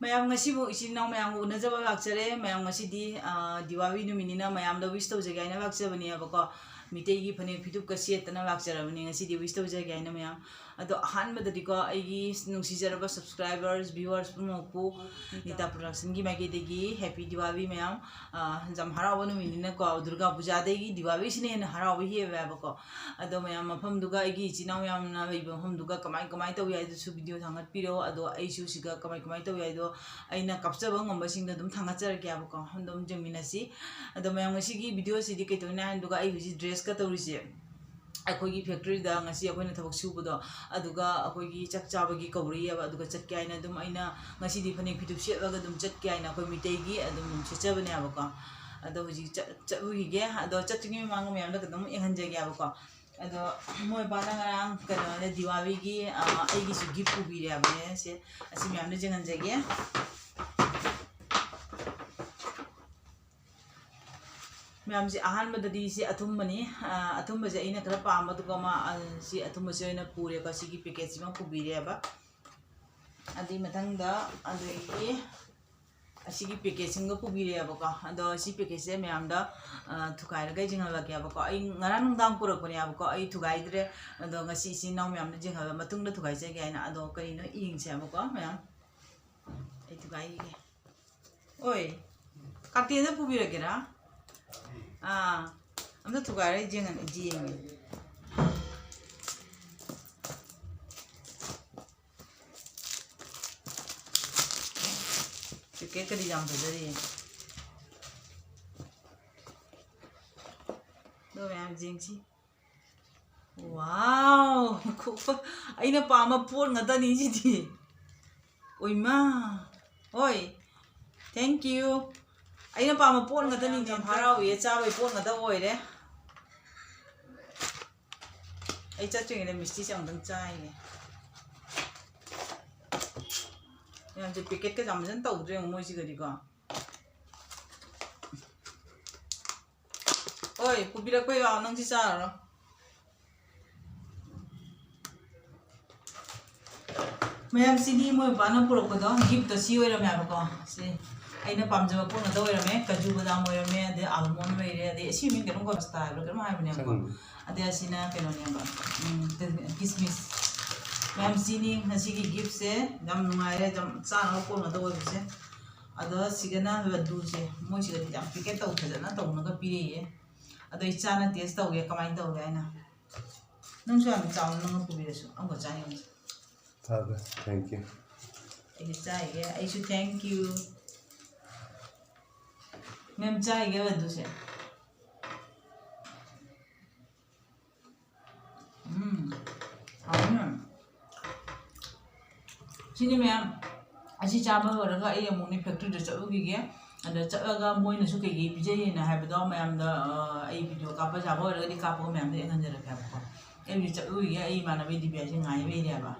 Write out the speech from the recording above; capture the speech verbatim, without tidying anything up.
ꯃꯌꯥꯝ, ꯉꯁꯤꯕꯨ ꯏꯆꯤꯟ ꯏꯅꯥꯎ ꯃꯌꯥꯝꯒ ꯎꯅꯖꯕ ꯂꯥꯛꯆꯔꯦ꯫ ꯃꯌꯥꯝ, ꯉꯁꯤꯗꯤ, ꯑ, ꯗꯤꯋꯥꯂꯤ ꯅꯨꯃꯤꯠꯅꯤꯅ ꯃꯌꯥꯝꯗ wish ꯇꯧꯖꯒꯦ ꯍꯥꯏꯅ ꯂꯥꯛꯆꯕꯅꯦꯕꯀꯣ꯫ ꯃꯤꯇꯩꯒꯤ ꯐꯅꯦꯛ ꯐꯤꯗꯨꯞꯀ ꯁꯦꯠꯇꯅ ꯂꯥꯛꯆꯔꯕꯅꯤ꯫ ꯉꯁꯤꯗꯤ wish ꯇꯧꯖꯒꯦ ꯍꯥꯏꯅ ꯃꯌꯥꯝ꯫ ꯑꯗꯣ ꯑꯍꯥꯟꯕꯗꯗꯤꯀꯣ, ꯑꯩꯒꯤ ꯅꯨꯡꯁꯤꯖꯔꯕ subscribers, viewers ꯄꯨꯝꯅꯃꯛꯄꯨ ꯅꯤꯇꯥ Productionꯒꯤ ꯃꯥꯏꯀꯩꯗꯒꯤ happy ꯗꯤꯋꯥꯂꯤ ꯃꯌꯥꯝ꯫ ꯑ, ꯌꯥꯝ ꯍꯔꯥꯎꯕ ꯅꯨꯃꯤꯠꯅꯤꯅꯀꯣ, ꯗꯨꯔꯒꯥ ꯄꯨꯖꯥꯗꯒꯤ ꯗꯤꯋꯥꯂꯤꯁꯤꯅ ꯍꯦꯟꯅ ꯍꯔꯥꯎꯕ ꯍꯦꯜꯂꯦꯕꯀꯣ꯫ ꯑꯗꯣ ꯃꯌꯥꯝ, ꯃꯐꯝꯗꯨꯒ, ꯑꯩꯒꯤ ꯏꯆꯤꯟ ꯏꯅꯥꯎ ꯃꯌꯥꯝꯅ ꯂꯩꯕ ꯃꯐꯝꯗꯨꯒ ꯀꯃꯥꯏ ꯀꯃꯥꯏ ꯇꯧꯏ ꯍꯥꯏꯗꯨꯁꯨ video ꯊꯥꯡꯒꯠꯄꯤꯔꯣ꯫ ꯑꯗꯣ ꯑꯩꯁꯨ ꯁꯤꯒ ꯀꯃꯥꯏ ꯀꯃꯥꯏ ꯇꯧꯏ ꯍꯥꯏꯗꯣ ꯑꯩꯅ ꯀꯥꯞꯆꯕ ꯉꯝꯕꯁꯤꯡꯗꯣ ꯑꯗꯨꯝ ꯊꯥꯡꯒꯠꯆꯔꯛꯀꯦꯕꯀꯣ꯫ ꯑꯗꯨꯝ ꯌꯦꯡꯃꯤꯟꯅꯁꯤ꯫ ꯑꯗꯣ ꯃꯌꯥꯝ, ꯉꯁꯤꯒꯤ videoꯁꯤꯗꯤ ꯀꯩꯗꯧꯅꯤ ꯍꯥꯏꯗꯨꯒ, ꯑꯩ ꯍꯧꯖꯤꯛ dressꯀ ꯇꯧꯔꯤꯁꯦ ꯑꯩꯈꯣꯏꯒꯤ factoryꯗ ꯉꯁꯤ ꯑꯩꯈꯣꯏꯅ ꯊꯕꯛ ꯁꯨꯕꯗꯣ, ꯑꯗꯨꯒ ꯑꯩꯈꯣꯏꯒꯤ ꯆꯥꯛ ꯆꯥꯕꯒꯤ ꯀꯧꯔꯛꯏꯑꯕ, ꯑꯗꯨꯒ ꯆꯠꯀꯦ ꯍꯥꯏꯅ ꯑꯗꯨꯝ ꯑꯩꯅ ꯉꯁꯤꯗꯤ ꯐꯅꯦꯛ ꯐꯤꯗꯨꯞ ꯁꯦꯠꯂꯒ ꯑꯗꯨꯝ ꯆꯠꯀꯦ ꯍꯥꯏꯅ ꯑꯩꯈꯣꯏ ꯃꯤꯇꯩꯒꯤ ꯑꯗꯨꯝ, ꯑꯗꯨꯝ ꯁꯦꯠꯆꯕꯅꯦꯕꯀꯣ꯫ ꯑꯗꯣ ꯍꯧꯖꯤꯛ ꯆꯠ-, ꯆꯠꯂꯨꯈꯤꯒꯦ꯫ ꯑꯗꯣ ꯆꯠꯇ꯭ꯔꯤꯉꯩ ꯃꯃꯥꯡꯗ ꯃꯌꯥꯝꯗ ꯈꯤꯇꯪ ꯌꯦꯡꯍꯟꯖꯒꯦꯕꯀꯣ꯫ ꯑꯗꯣ ꯃꯣꯏ ꯕꯥꯅ ꯉꯔꯥꯡ ꯀꯩꯅꯣꯗ ꯗꯤꯋꯥꯂꯤꯒꯤ, ꯑ, ꯑꯩꯒꯤꯁꯨ gift ꯄꯨꯕꯤꯔꯦ ꯍꯥꯏꯕꯅꯦ꯫ ꯁꯦ, ꯑꯁꯤ ꯃꯌꯥꯝꯗ ꯌꯦꯡꯍꯟꯖꯒꯦ꯫ ꯃꯌꯥꯝꯁꯦ, ꯑꯍꯥꯟꯕꯗꯗꯤ ꯁꯤ ꯑꯊꯨꯝꯕꯅꯤ꯫ ꯑ, ꯑꯊꯨꯝꯕꯁꯦ ꯑꯩꯅ ꯈꯔ ꯄꯥꯝꯕꯗꯨꯒ ꯃꯥ, ꯑ, ꯁꯤ ꯑꯊꯨꯝꯕꯁꯦ ꯑꯣꯏꯅ ꯄꯨꯔꯦꯀꯣ꯫ ꯁꯤꯒꯤ packetꯁꯤꯃ ꯄꯨꯕꯤꯔꯦꯕ꯫ ꯑꯗꯨꯏ ꯃꯊꯪꯗ, ꯑꯗꯒꯤ ꯑꯁꯤꯒꯤ packetꯁꯤꯡꯒ ꯄꯨꯕꯤꯔꯛꯑꯦꯕꯀꯣ꯫ ꯑꯗꯣ ꯁꯤ packetꯁꯦ ꯃꯌꯥꯝꯗ, ꯑ, ꯊꯨꯒꯥꯏꯔꯒ ꯌꯦꯡꯍꯜꯂꯛꯀꯦꯕꯀꯣ꯫ ꯑꯩ ꯉꯔꯥꯡ ꯅꯨꯡꯗꯥꯡ ꯄꯨꯔꯛꯄꯅꯦꯕꯀꯣ, ꯑꯩ ꯊꯨꯒꯥꯏꯗ꯭ꯔꯦ꯫ ꯑꯗꯣ ꯉꯁꯤ ꯏꯆꯤꯟ ꯏꯅꯥꯎ ꯃꯌꯥꯝꯗ ꯌꯦꯡꯍꯜꯂ ꯃꯇꯨꯡꯗ ꯊꯨꯒꯥꯏꯖꯒꯦ ꯍꯥꯏꯅ꯫ ꯑꯗꯣ ꯀꯔꯤꯅꯣ ꯌꯦꯡꯁꯦꯕꯀꯣ ꯃꯌꯥꯝ꯫ ꯑꯩ ꯊꯨꯒꯥꯏꯈꯤꯒꯦ꯫ ꯑꯣꯏ, ꯀꯥꯔꯇꯦꯟꯗ ꯄꯨꯕꯤꯔꯛꯀꯦꯔꯥ? ꯑꯥ, ꯑꯝꯇ ꯊꯨꯒꯥꯏꯔ ꯌꯦꯡꯉ-, ꯌꯦꯡꯒꯦ꯫ Packetꯀꯗꯤ ꯌꯥꯝ ꯐꯖꯔꯤ꯫ ꯑꯗꯣ ꯃꯌꯥꯝ ꯌꯦꯡꯁꯤ꯫ Wow! ꯈꯨꯐ-, ꯑꯩꯅ ꯄꯥꯝꯕ ꯄꯣꯠ ꯉꯥꯛꯇꯅꯤ ꯁꯤꯗꯤ꯫ ꯑꯣꯏꯃꯥ! ꯍꯣꯏ, thank you꯫ ꯑꯩꯅ ꯄꯥꯝꯕ ꯄꯣꯠ ꯉꯥꯛꯇꯅꯤ꯫ ꯌꯥꯝ ꯍꯔꯥꯎꯏ, ꯆꯥꯕꯩ ꯄꯣꯠ ꯉꯥꯛꯇ ꯑꯣꯏꯔꯦ꯫ ꯑꯩ ꯆꯠꯇ꯭ꯔꯤꯉꯩꯗ ꯃꯤꯁꯇꯤꯁꯦ ꯑꯃꯨꯛꯇꯪ ꯆꯥꯏꯒꯦ꯫ ꯃꯌꯥꯝꯁꯦ packetꯀ ꯌꯥꯝ ꯐꯖꯅ ꯇꯧꯗ꯭ꯔꯦ ꯌꯦꯡꯉꯣ ꯃꯣꯏꯁꯤꯒꯗꯤꯀꯣ꯫ ꯍꯣꯏ, ꯄꯨꯕꯤꯔꯛꯄ ꯌꯥꯎ, ꯅꯪ ꯁꯤ ꯆꯥꯔꯔꯣ꯫ ꯃꯌꯥꯝ, ꯁꯤꯗꯤ ꯃꯣꯏ ꯃꯄꯥꯅ ꯄꯨꯔꯛꯄꯗꯣ, ꯒꯤꯐꯇꯣ ꯁꯤ ꯑꯣꯏꯔꯝꯃꯦꯕꯀꯣ꯫ ꯁꯤ ꯑꯩꯅ ꯄꯥꯝꯖꯕ ꯄꯣꯠ ꯉꯥꯛꯇ ꯑꯣꯏꯔꯝꯃꯦ꯫ ꯀꯥꯖꯨ ꯕꯗꯥꯝ ꯑꯣꯏꯔꯝꯃꯦ, ꯑꯗꯩ ꯑꯜꯃꯣꯟ ꯂꯩꯔꯦ, ꯑꯗꯩ ꯑꯁꯤ ꯃꯤꯡ ꯀꯩꯅꯣꯝ ꯀꯣꯁꯇꯥ ꯍꯥꯏꯕ꯭ꯔꯥ ꯀꯩꯅꯣꯝ ꯍꯥꯏꯕꯅꯦꯕꯀꯣ꯫ ꯈꯪꯉꯦ꯫ ꯑꯗꯩ ꯑꯁꯤꯅ ꯀꯩꯅꯣꯅꯦꯕ, ꯎꯝ, ꯀꯤꯁꯃꯤꯁ꯫ ꯃꯌꯥꯝ, ꯁꯤꯅꯤ ꯉꯁꯤꯒꯤ ꯒꯤꯐꯁꯦ꯫ ꯌꯥꯝ ꯅꯨꯡꯉꯥꯏꯔꯦ, ꯌꯥꯝ ꯆꯥꯅꯕ ꯄꯣꯠ ꯉꯥꯛꯇ ꯑꯣꯏꯕꯁꯦ꯫ ꯑꯗꯣ ꯁꯤꯒꯅ ꯂꯗꯨꯁꯦ, ꯃꯣꯏꯁꯤꯗꯗꯤ ꯌꯥꯝ ꯄꯦꯀꯦꯠ ꯇꯧ, ꯐꯖꯅ ꯇꯧꯅꯒ ꯄꯤꯔꯛꯏꯌꯦ꯫ ꯑꯗꯣ ꯏꯆꯥꯅ ꯇꯦꯁ ꯇꯧꯒꯦ ꯀꯃꯥꯏꯅ ꯇꯧꯒꯦ ꯍꯥꯏꯅ꯫ ꯅꯪꯁꯨ ꯌꯥꯝ ꯆꯥꯎꯅ ꯅꯪꯅ ꯄꯨꯕꯤꯔꯁꯨ ꯑꯃꯨꯛꯀ ꯆꯥ ꯌꯦꯡꯁꯤ꯫ ꯐꯔꯦ, thank you꯫ ꯑꯩꯁꯨ ꯆꯥꯏꯒꯦ, ꯑꯩꯁꯨ thank you꯫ ꯃꯦꯝ ꯆꯥꯏꯒꯦ ꯑꯗꯨꯁꯦ꯫ ꯎꯝ, ꯍꯥꯎꯅ꯫ ꯁꯤꯅꯤ ꯃꯌꯥꯝ, ꯑꯁꯤ ꯆꯥꯕ ꯂꯣꯏꯔꯒ ꯑꯩ ꯑꯃꯨꯛꯅꯦ ꯐꯦꯛꯇ꯭ꯔꯤꯗ ꯆꯠꯂꯨꯈꯤꯒꯦ꯫ ꯑꯗ ꯆꯠꯂꯒ ꯃꯣꯏꯅꯁꯨ ꯀꯩꯀꯩ ꯄꯤꯖꯩꯅ ꯍꯥꯏꯕꯗꯣ ꯃꯌꯥꯝꯗ, ꯑ, ꯑꯩ ꯚꯤꯗꯤꯑꯣ ꯀꯥꯞꯄ ꯌꯥꯕ ꯑꯣꯏꯔꯒꯗꯤ ꯀꯥꯞꯄꯒ ꯃꯌꯥꯝꯗ ꯌꯦꯡꯍꯟꯖꯔꯛꯀꯦ ꯍꯥꯏꯕꯀꯣ꯫ ꯑꯩ ꯍꯧꯖꯤꯛ ꯆꯠꯂꯨꯈꯤꯒꯦ, ꯑꯩ ꯏꯃꯥꯟꯅꯕꯤ ꯗꯤꯕꯤꯌꯥꯁꯦ ꯉꯥꯏ ꯂꯩꯔꯦꯕ꯫